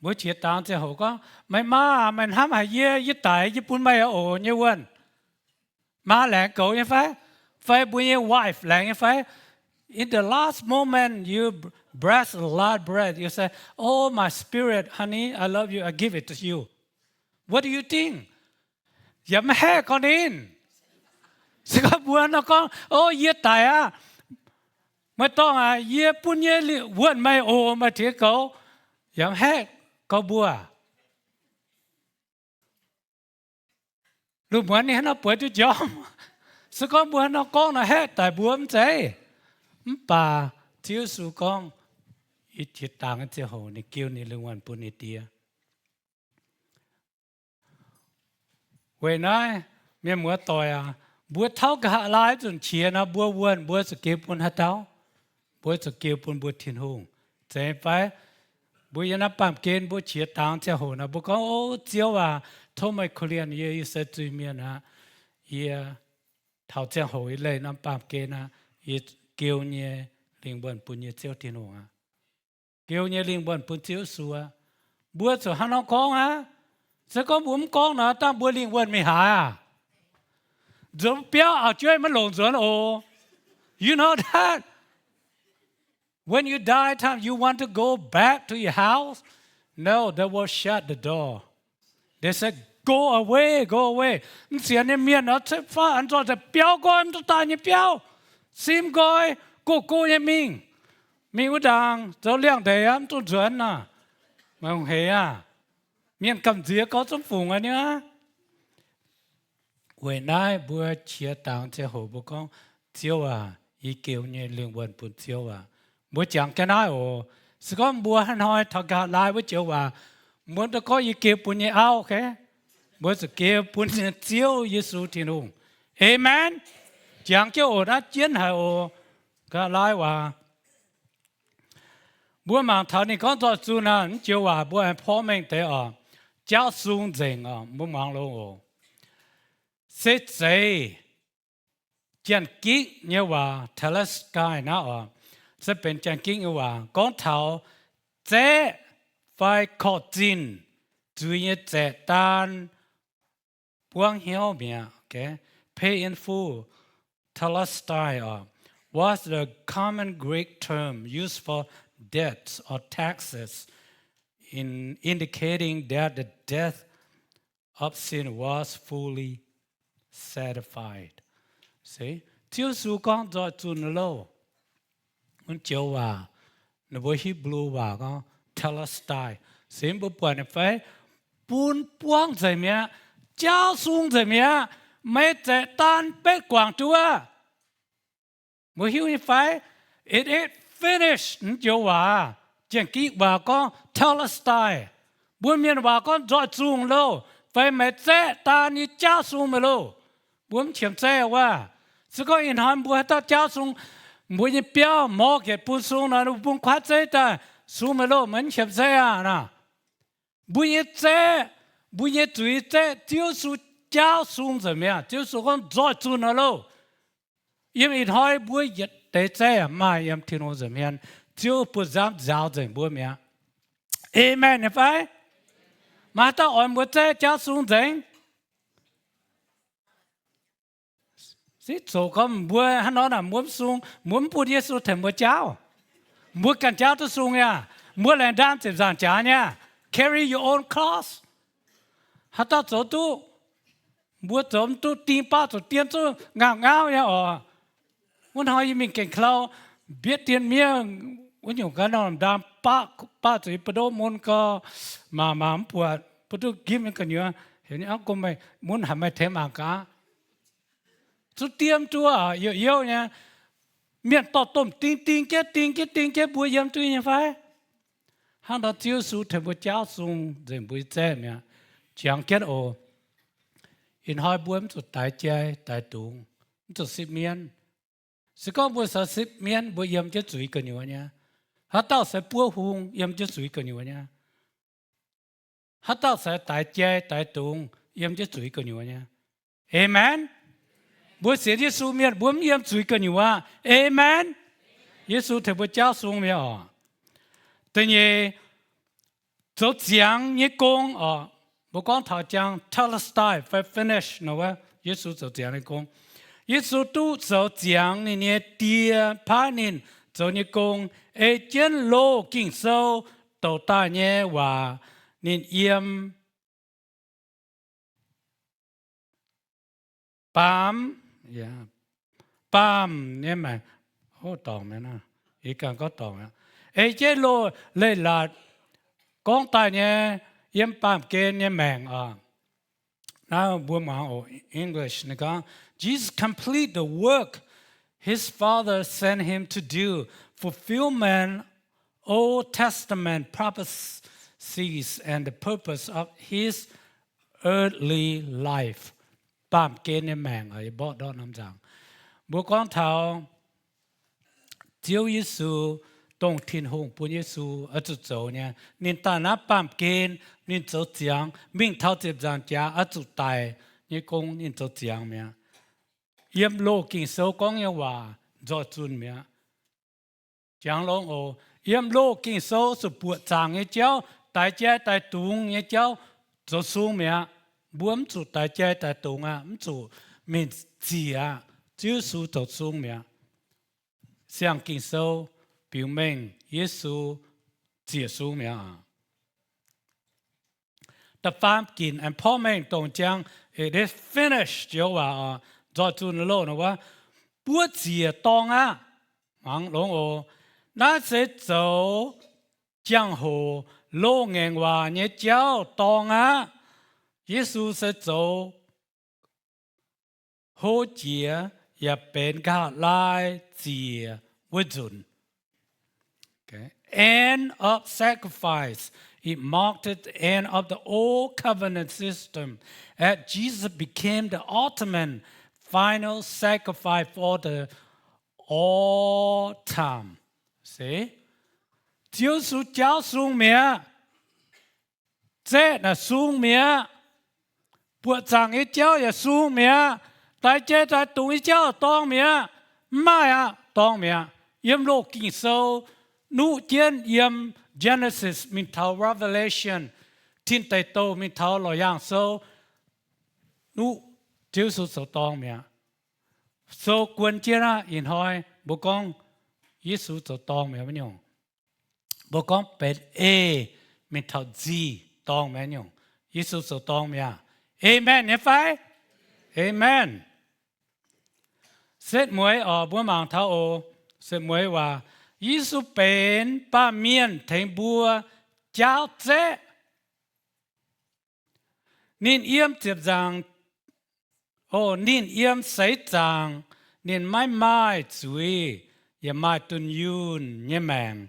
Mbuo qiex dangx ziangh hoc gorngv, Meih maa, meih hnamv haic yie, yie daic yie bun meih oc nyei wuonh. Maa laengz goux nyei fai? Fai mbuo nyei wife laengz nyei fai? In the last moment, you breathe the last breath, you say, Oh, my spirit, honey, I love you, I give it to you. What do you think? Yaac maiv haeqv gorngv ninh. Se gorngv mbuo nor gorngv, O, yie daic aqv. Meih dorngc aac, yie bun nyei wuonh meih oc, meih tengx goux. Yaac maiv haeqv gorngv mbuo. Lungh muonz ninh hnangv nor bueix duqv njormh. Se gorngv mbuo hnangv nor gorngv nor haeqv daic mbuo mv zeiz. Mv baac Ziouv Yesu gorngv, yie qiex dangx nyei ziangh hoc ninh geu ninh lingh wuonh bun ninh Die. Weic naaiv, mienh muoz-doic aac, mbuo tauv nqa'haav laai zunc qiex nor, mbuo wuonh mbuo zuqc geu bun haaix dauh? Mbuo zuqc geu bun mbuo Tin-Hungh. Zeiz fai? Mbuo yiem naaiv baamh gen mbuo qiex dangx ziangh hoc nor, mbuo gorngv, O Ziouv aac, tov meih korv-lienh yie, yie se zuiz-mienh aqv. Yie taux ziangh hoc yie leih norm baamh gen aqv. Yie geu nyei lingh wuonh bun yie Ziouv Tin-Hungh aqv. Geu nyei lingh wuonh bun Ziouv Yesu aqv. Mbuo zuqc hnangv nor gorngv aqv. Se gorngv mbuo mv gorngv nor, dangh mbuo lingh wuonh mingh haaix aqv? Nzuonx biauv auv-jueiv maiv longc nzuonx oc. You know that? When you die, time you want to go back to your house? No, they will shut the door. They say, Go away, go away. Mv sienx nyei mienh nor, ceix faah an nzoih daaih biauv nqoi, mv duqv daaih nyei biauv. Sim nqoi, go go nyei mingh. Mingh wuov ndaangc zoux liangx-ndeic aqv, mv dungx nzuonx aqv. Meih hungh heix aqv. Mienh gamh nziex gorngv zunv fungc aqv niaa. Weic naaiv mbuo qiex dangx ziangh hoc mbuo gorngv, Ziouv aac, yie geu nyei lingh wuonh bun Ziouv aac. Mbuo jangx jienv naaiv oc. Se gorngv mbuo hnoi taux nqa'haav laai wuov joux waac, mbuo mv dungx gorngv yie geu bun nyei auv, mbuo zuqc geu bun nyei Ziouv Yesu Tin-Hungh. Aamen. Jangx jienv oc, naaiv jienv haic oc. Nqa'haav laai waac, mbuo mangc taux ninh gorngv nzoih zunh naaiv, mv joux waac mbuo aengx porv mengh deix oc. Jaauv sung nzengc oc, mbuo muangx longx oc. Se zeiz Janx-Gikc nyei waac, Tetelestai naaiv oc, se benx Janx-Gikc nyei waac gorngv taux zaeqv fai korv-zinh zuiz nyei zaeqv daan buangv hnyouv mi'aqv. Pay in full, Tetelestai oc, was the common Greek term used for debts or taxes, in indicating that the debt of sin was fully satisfied. Ziouv Yesu gorngv nzoih zunh loh, wuov joux waac, ninh mbuo Hipv^lu waac gorngv Tetelestai. Se mbuo buatc nyei fai? Bun buangv nzengc mi'aqv, jaauv sung nzengc mi'aqv, meih zaeqv daan betv guangc duqv aqv. Mbuo hiuv nyei fai? It is finished. Naaiv joux waac, Janx-Gikc waac gorngv Tetelestai. Mbuo Mienh waac gorngv nzoih zunh loh, fai meih zaeqv daan nyei jaauv sung mi'aqv loh. Mbuo mv qiemx zaeqv wuov. Se gorngv ih hnoi mbuo haaix dauh jaauv sung, mbuo nyei biauv mortgage bun sung nor, mbuo bun kuaaiv zeiv daaih sung mi'aqv loh, meih mv qiemx zaeqv aqv naaic. Mbuo nyei zaeqv, mbuo nyei zuiz zaeqv, Ziouv Yesu jaauv sung nzengc mi'aqv. Ziouv Yesu gorngv nzoih zunh aqv loh. Yiem ih hnoi mbuo yietc deix zaeqv maaih yiem Tin-Hungh nza'hmien. Ziouv buoz-nzamv nzaaux nzengc mbuo mi'aqv. Aamen nyei fai? Maaih haaix dauh oix mbuo zaeqv jaauv sung nzengc? Ziouv gorngv mbuo hnangv nor naaic, mbuo mv sung, mbuo mv bun Yesu tengx mbuo jaauv. Mbuo ganh jaauv duqv sung nyei aqv. Mbuo laengz ndaam ziepc nzaangc jaax nyei aqv. Carry your own cross. Haaix dauh zoux duqv? Mbuo zoux mv duqv, ding baqv zuqc dien zuqv ngaauv ngaauv nyei oc. Wuov hnoi yie mingh Gaengh Klau, mbietv dien miev, wuov nyungc gaax nor ndaam baqv, baqv zuqc yie buoz-ndoqv mun gau, mangc mangc mv buatc, buoz-ndoqv gimv nyei gu'nyuoz, heuc ninh auv, Gomh meih mun haaix, meih tengx mangc gaax. Zuqc dien duqv, youh youh nyei. Mienh dorh domh ding ding jienv, ding jienv, ding jienv mbuo yiem duqv nyei fai? Hnangv nor Ziouv Yesu tengx mbuo jaauv sung nzengc mbuo nyei zaeqv mi'aqv. Jangx jienv oc. Ih hnoi mbuo mv zuqc daix jai daix dungz, mv zuqc sipv mienv. Se gorngv mbuo se sipv mienv, mbuo yiem jienv zuiz gu'nyuoz nyei. Haaix dauh se buov hung, yiem jienv zuiz gu'nyuoz nyei. Haaix dauh se daix jai daix dungz, yiem jienv zuiz gu'nyuoz nyei. Aamen. Mbuo sienx Yesu mienh, mbuo mv yiem zuiz gu'nyuoz aqv. Aamen. Yesu tengx mbuo jaauv sung mi'aqv oc. Da'nyeic, zoux ziangx nyei gong oc. Mbuo gorngv taux jangx tetelestai fai finish nor wuov, Yesu zoux ziangx nyei gong. Yesu duqv zoux ziangx ninh nyei Die paaiv ninh zoux nyei gong, ei jienv loz Ging-Sou douc daaih nyei waac ninh yiem baamz, baamz nyei maengc, ei jienv loz leiz-latc gorngv daaih nyei yiem baamh gen nyei maengc oc. Naaiv mbuo muangx oc, English naaiv gorngv, Jesus completed the work his Father sent him to do, fulfillment Old Testament prophecies and the purpose of his earthly life. Baamh gen nyei maengc, mborqv ndortv norm nzangc. Mbuo gorngv taux Ziouv Yesu, dongh Tin-Hungh bun Yesu oix zuqc zoux nyei. Ninh daaih naaiv baamh gen, ninh zoux ziangx, mingh taux ziepc nzaangc jaax oix zuqc daic nyei gong ninh zoux ziangx mi'aqv. Yiem loz Ging-Sou gorngv nyei waac nzoih zunh mi'aqv. Jangx longx oc. Yiem loz Ging-Sou zuqc buoqc zaangc nyei jauv, daix jai daix dungz nyei jauv zoux sung mi'aqv. Mbuo mv zuqc daix jai daix dungz aqv, mv zuqc mingh ziec aqv. Ziouv Yesu zoux sung mi'aqv. Siang-Ging-Sou biux mengh Yesu ziec sung mi'aqv. Da'faam ginc and porv mengh dongh jangx, it is finished, joux waac oc, nzoih zunh loh nor wuov, buov ziec dorng aqv. Muangx longx oc. Naaiv se zoux jangx-hoc loz-ngaengc waac nyei jauv dorng aqv. Yesu se zoux hlo jiex yaac benx nqa'haav laai ziec wuov nzunc. End of sacrifice. It marked the end of the old covenant system as Jesus became the ultimate final sacrifice for the all time. Se, Ziouv Yesu jauv sung mi'aqv. Zaeqv naaic sung mi'aqv. Buoqc zaangc nyei jauv yaac sung mi'aqv. Daix jai daix dungz nyei jauv dorng mi'aqv. Mv maaih aqv, dorng mi'aqv. Yiem loz Ging-Sou nuqv jienv yiem Genesis mingh taux Revelation, Tin Deic Douh mingh taux Loz-Yaangh Sou, nuqv Ziouv Yesu zoux dorng mi'aqv. Sou guon jienv aqv. Ih hnoi mbuo gorngv Yesu zoux dorng mi'aqv nyungc. Mbuo gorngv benx A mingh taux Z dorng mi'aqv nyungc. Yesu zoux dorng mi'aqv. Aamen nyei fai? Aamen. Setv mueiz oc, mbuo mangc taux oc. Setv mueiz waac, Yesu benx baamh mienh tengx mbuo jaauv zaeqv. Ninh yiem ziepc nzaangc, o, ninh yiem seix zaangc, ninh maiv maaih zuiz yaac maaih dunh yunh nyei maengc,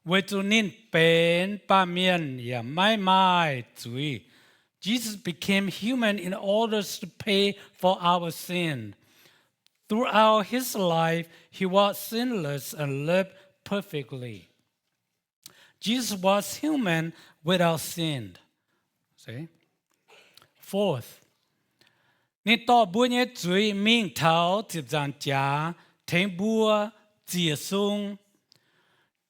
weic zuqc ninh benx baamh mienh yaac maiv maaih zuiz. Jesus became human in order to pay for our sin. Throughout his life, he was sinless and lived perfectly. Jesus was human without sin. See? Fourth, ninh dorh mbuo nyei zuiz mingh taux ziepc nzaangc jaax tengx mbuo ziec sung.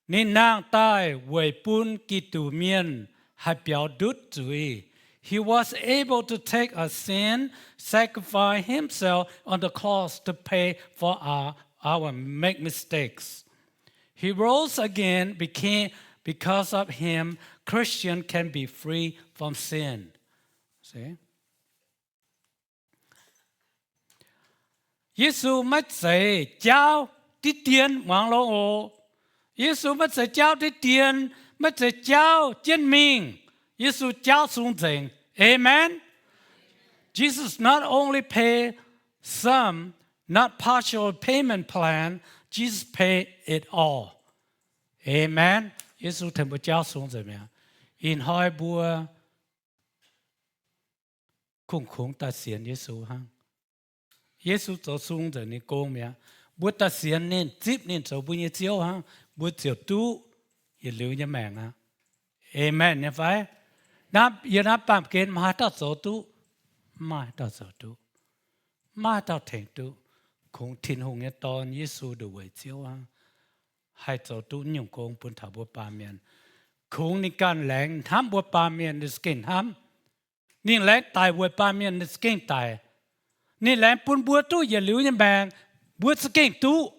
Ninh nangh daaih weic bun Giduc Mienh haih biaux ndutv zuiz. He was able to take our sin, sacrifice himself on the cross to pay for our, our make mistakes. He rose again, became, because of him, Christian can be free from sin. See? Yesu maiv zeiz jaauv diqv dien, muangx longx oc. Yesu maiv zeiz jaauv diqv dien, maiv zeiz jaauv jienv mingh. Yesu jaauv sung nzengc. Amen. Jesus not only pay some, not partial payment plan, Jesus pay it all. Amen. Yesu tengx mbuo jaauv sung nzengc mi'aqv. Ih hnoi mbuo kungx-kungx daaih sienx Yesu hnangv. Yesu zoux sung nzengc ninh gong mi'aqv. Mbuo daaih sienx ninh, zipv ninh zoux mbuo nyei Ziouv hnangv, mbuo ziouc duqv yietc liuz nyei maengc aqv. Amen nyei fai? Yiem naaiv baamh gen maaih haaix dauh zoux duqv? Mv maaih haaix dauh zoux duqv. Mv maaih haaix dauh tengx duqv. Kungx Tin-Hungh nyei Dorn, Yesu, nduqc weic Ziouv hnangv, haih zoux duqv nyungc gong bun taux mbuo baamh mienh. kungx ninh ganh laengz hnamv mbuo baamh mienh ninh za'gengh hnamv. Ninh laengz daic weic baamh mienh ninh za'gengh daic. Ninh laengz bun mbuo duqv yietc liuz nyei maengc, mbuo za'gengh duqv.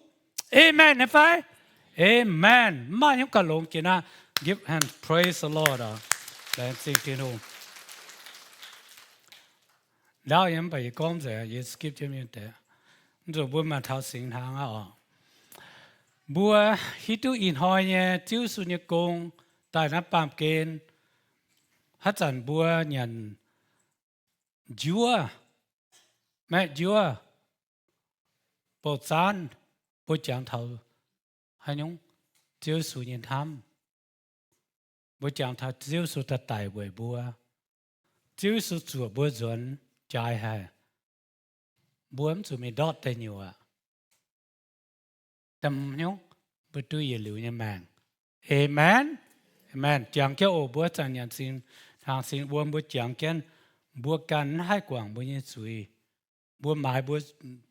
Amen fai? Amen. Mv maaih hnyouv gauh longx jiex naaiv. Give hand, praise the Lord. Laengz zingh Tin-Hungh. Ndaauv yiem mv baac yie gorngv nzengc, yie skip jienv mienh deix. Mv zuqc mbuo maaih taux singx hnaangx aqv oc. Mbuo hiuv duqv ih hnoi nyei Ziouv Yesu nyei gong daaih naaiv baamh gen. Haaix zanc mbuo nyanc njuov, maeqv njuov, bouh zaanv, mbuo jangx taux haaix nyungc? Ziouv Yesu nyei hnamv. Mbuo jangx taux Ziouv Yesu daaih daic weic mbuo. Ziouv Yesu zuoqc mbuo nzuonx jaaix haic. Mbuo mv zuqc mingh ndortv deic nyuoqc aqv. Da'hmz nyungc, mbuo duqv yietc liuz nyei maengc. Amen. Amen. Jangx jienv oc, mbuo zanc nyanc singx hnaangx singx wuom mbuo jangx jienv, mbuo ganh mv haih guangc mbuo nyei zuiz. Mbuo maaiz mbuo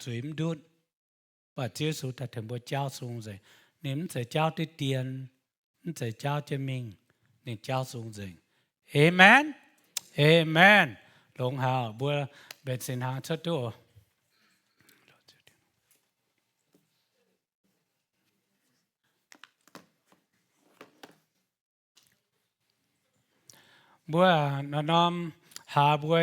zuiz mv ndutv. Mv baac Ziouv Yesu daaih tengx mbuo jaauv sung nzengc. Ninh mv zeiz jaauv diqv dien, mv zeiz jaauv jienv mingh, ninh jaauv sung nzengc. Amen. Amen. Longx haic, mbuo mbenc singx hnaangx cuotv duqv oc. Mbuo norm-norm hlaax mbuo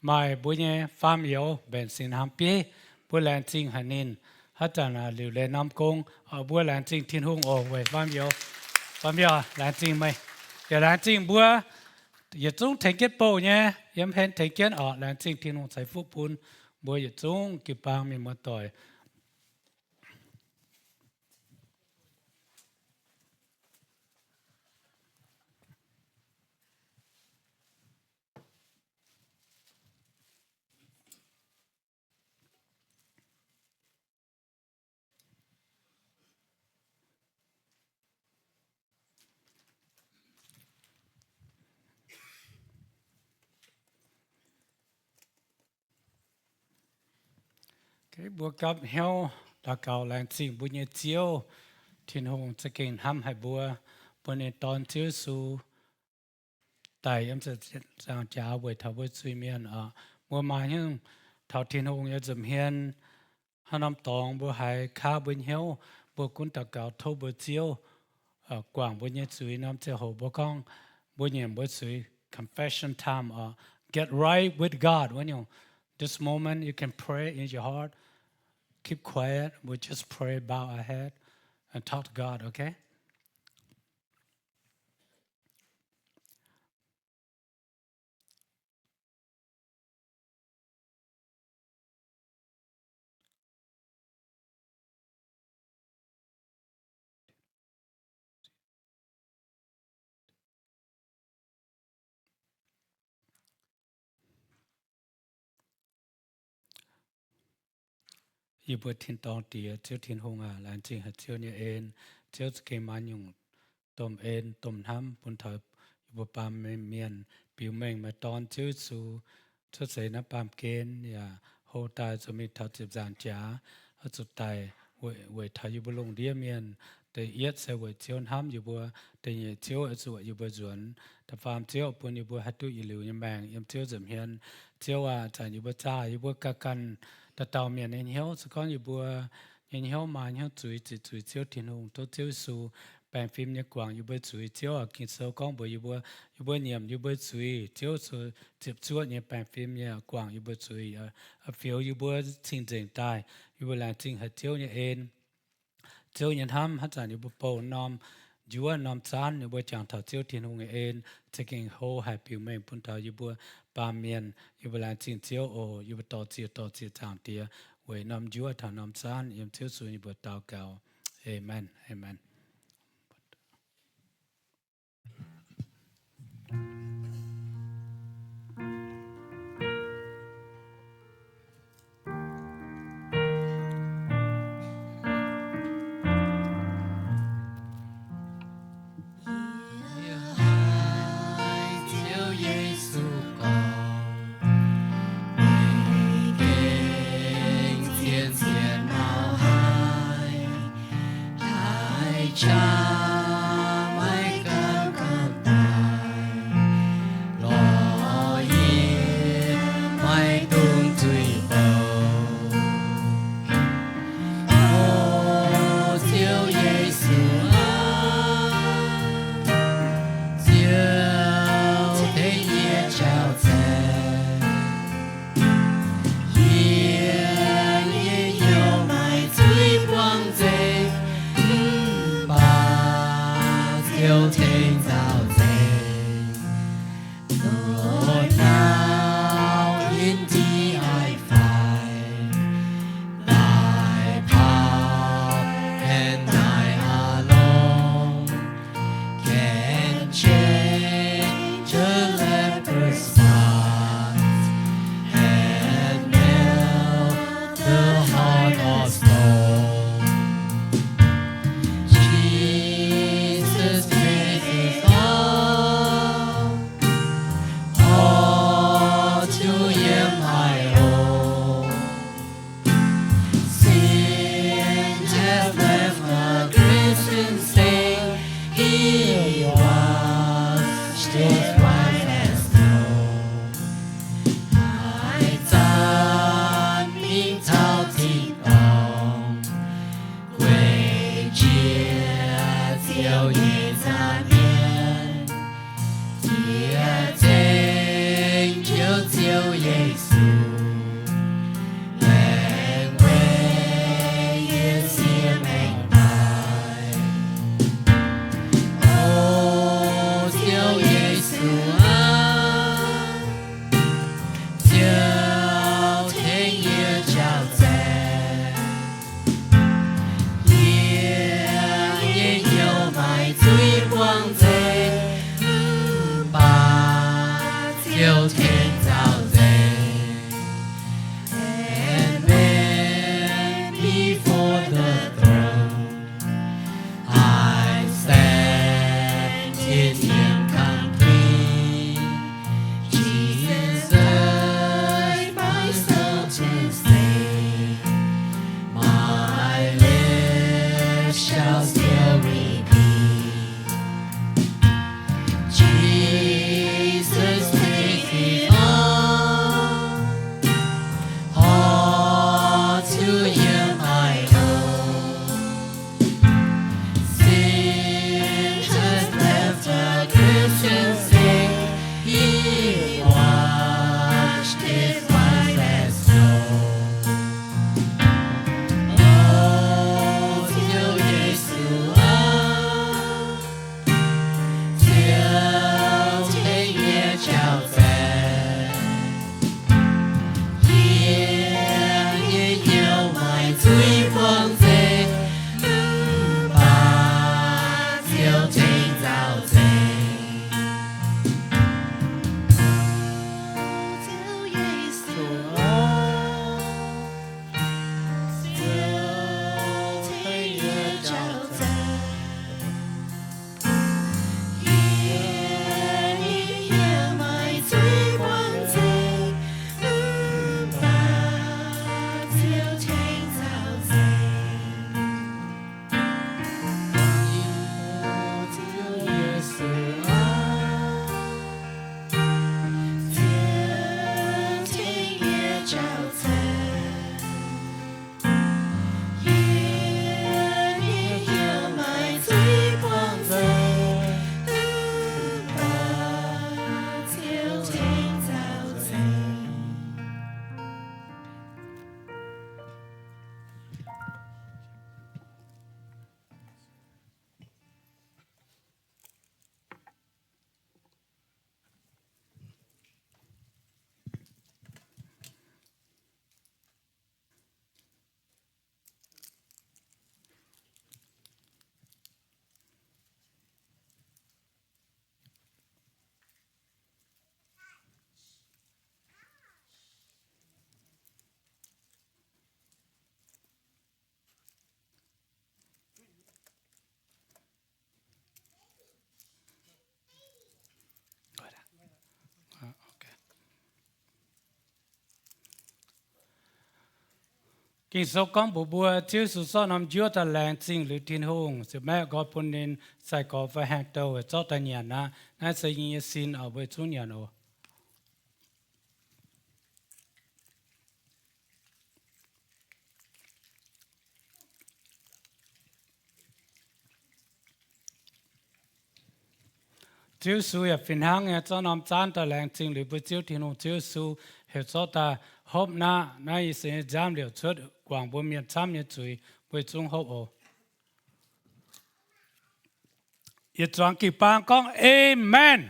maaih mbuo nyei faam-youz mbenc singx hnaangx bieiv, mbuo laengz zingh haic ninh. Haaix zanc liuc leiz norm gong, mbuo laengz zingh Tin-Hungh oc weic faam-youz. Faam-youz, laengz zingh meih. Yaac laengz zingh mbuo yietc zungv tengx jienv bouh nyei, yiem hlen tengx jienv oc. Laengz zingh Tin-Hungh ceix fuqv bun mbuo yietc zungv jiu-baang mienh muoz-doic. Mbuo gapv hnyouv daux gaux laengz zingh mbuo nyei Ziouv. Tin-Hungh za'gengh hnamv haic mbuo, bun ninh Dorn Ziouv Yesu daic yiem ziepc nzaangc jaax weic taux mbuo zuiz-mienh oc. Mbuo maaih hnyouv taux Tin-Hungh nyei nza'hmien, haaix norm dorngx mbuo haiz kaav mbuo hnyouv, mbuo gunv daux gaux tov mbuo Ziouv guangc mbuo nyei zuiz norm ziangh hoc mbuo gorngv mbuo nyiemc mbuo zuiz, confession time oc, get right with God wuov nyungc. This moment you can pray in your heart. Keep quiet. We'll just pray, bow our head, and talk to God, okay? Yie mbuo tin-dorngh Diex, Ziouv Tin-Hungh aac, laengz zingh haic Ziouv nyei en. Ziouv za'gengh maaih nyungc domh en, domh hnamv bun taux yie mbuo baamh mienh, biux mengh meih Dorn Ziouv Yesu cuotv seix naaiv baamh gen yaac hlo daaih zuqc mingh taux ziepc nzaangc jaax, oix zuqc daic weic taux yie mbuo lungh ndiev mienh. Da'yietv se weic Ziouv hnamv yie mbuo. Da'nyeic, Ziouv oix zuqc yie mbuo nzuonx. Da'faam, Ziouv bun yie mbuo haih duqv yietc liuz nyei maengc yiem Ziouv nza'hmien. Ziouv aac, zanc yie mbuo zaah yie mbuo ganh ganh dauh dauh mienh nyei hnyouv. Se gorngv yie mbuo nyei hnyouv maaih hnyouv zuiz, ziqc zuiz Ziouv Tin-Hungh, tov Ziouv Yesu baengh fim nyei guangc yie mbuo zuiz. Ziouv aac, Ging-Sou gorngv mbuox yie mbuo, yie mbuo nyiemc yie mbuo zuiz, Ziouv Yesu ziepc zuoqv nyei baengh fim nyei guangc yie mbuo zuiz, oix fioux yie mbuo cing-nzengc daaih. Yie mbuo laengz zingh haic Ziouv nyei en, Ziouv nyei hnamv. Haaix zanc yie mbuo bouh norm njuov norm zaanv, yie mbuo jangx taux Ziouv Tin-Hungh nyei en za'gengh hlo haic, biux mengh bun taux yie mbuo baamh mienh. Yie mbuo laengz zingh Ziouv oc. Yie mbuo dorh ziex, dorh ziex zaangc Diex weic norm njuov taux norm zaanv. Yiem Ziouv Yesu nyei mbuox daux gaux. Aamen. Aamen. Ging-Sou gorngv mbuox mbuo, Ziouv Yesu zorqv norm njuov daaih laengz zingh liuz Tin-Hungh, ziouc maeqv nqoi bun ninh, sai-gorx fai haengh douh, zorqv daaih nyanc aqv. Naaiv se yie nyei sin oc, mbuo zungv nyanc oc. Ziouv Yesu yaac fih hnangv nyei zorqv norm zaanv daaih laengz zingh liuz mbuo Ziouv Tin-Hungh. Ziouv Yesu heuc zorqv daaih hopv naqv. Naaiv yie se nyei nziaamv liouc cuotv guangc mbuo mienh camv nyei zuiz, mbuo zungv hopv oc. Yietc zuangx jiu-baang gorngv, Aamen.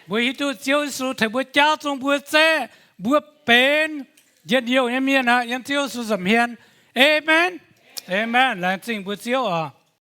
Mbuo hiuv duqv Ziouv Yesu tengx mbuo jaauv zong mbuo zeqv, mbuo benx njien-youh nyei mienh aqv, yiem Ziouv Yesu nza'hmien. Aamen. Aamen. Laengz zingh mbuo Ziouv oc.